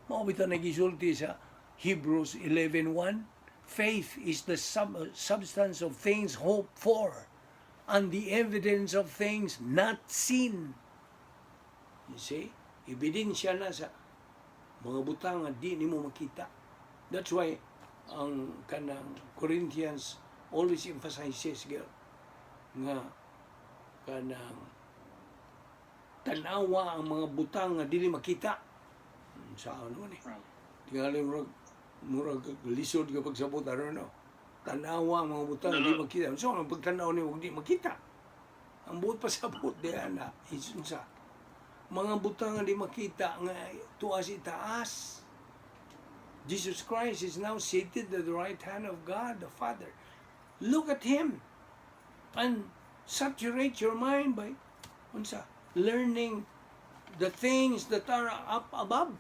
Mao bitaw nagisulti sa Hebrews 11:1, faith is the substance of things hoped for and the evidence of things not seen. You see? Ebidensya na sa mga butang nga di nimo makita. That's why ang kanang Corinthians always emphasizes gyud nga kanang tanawa ang mga butang nga dili makita. Sa ano ni? Tingali murag lisod ka pagsabot, I don't know. Tanawa ang mga butang nga di No. makita. So ang pagtanaw nimo di makita. Ang buot pasabot diha na is unsa? Mga butang nga di makita nga tuas itaas. Jesus Christ is now seated at the right hand of God the Father. Look at Him and saturate your mind by unsa? Learning the things that are up above.